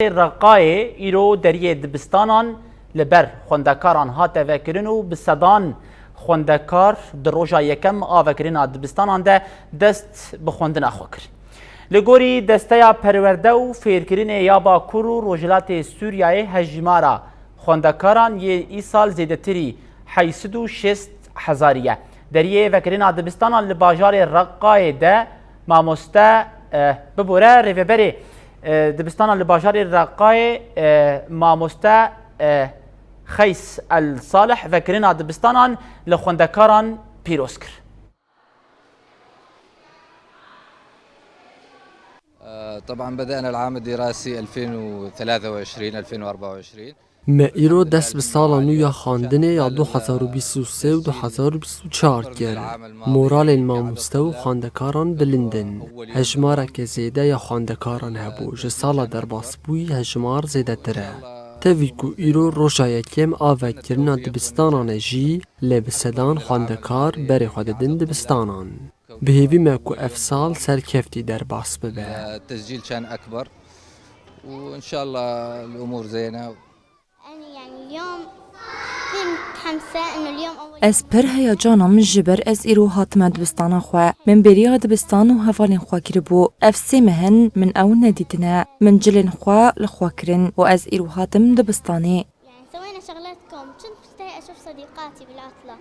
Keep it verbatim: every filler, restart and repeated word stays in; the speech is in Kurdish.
Reqayê îro deriyê dibistanan li ber xwendekaran hate vekirin û bi sedan xwendekar di roja yekem a vekirina dibistanan de dest bi xwendina xwe kir. Li gorî Desteya Perwerde û Fêrkirinê ya Bakur û Rojhilatê Sûriyeyê hejmara xwendekaran yê îsal zêdetirî heyt sed û şêst hezarî ye. Deriyê vekirina dibistanan li bajarê Reqayê de mamoste, eh, bibore rêveberê, eh, dibistanan li bajarê Reqayê, eh, mamoste, eh, Xeys El Salih vekirina dibistanan li xwendekaran pîroz kir. آه، طبعا بدأنا العام الدراسي ألفين وثلاثة وعشرين ألفين وأربعة وعشرين. Me îro dest bi sala nû ya xwendinê ya du hezar û bîst û sê û du hezar û bîst û çar kir. Moralên mamoste û xwendekaran bilind in. Hejmareke zêde ya xwendekaran hebû, ji sala derbasbûyî hejmar zêdetir e. Tevî ku îro roja yekem a vekirina dibistanan e jî, lê bi sedan xwendekar berê xwe didin dibistanan. Bi hêvî me ku ev sal serkeftî derbas bibe. التسجيل كان أكبر، وإن شاء الله الأمور زينة. أنا يعني اليوم كثير متحمسة إنه اليوم أول Ez pir heyecan im ji ber ez îro hatime dibistana xwe. Min bêriya dibistan û hevalên xwe kiribû. Ev sê meh in min ew nedîtine. Min cilên xwe li xwe kirin û ez îro hatim dibistanê. يعني سوينا شغلات كوم، كنت مشتاقة أشوف صديقاتي بالعطلة.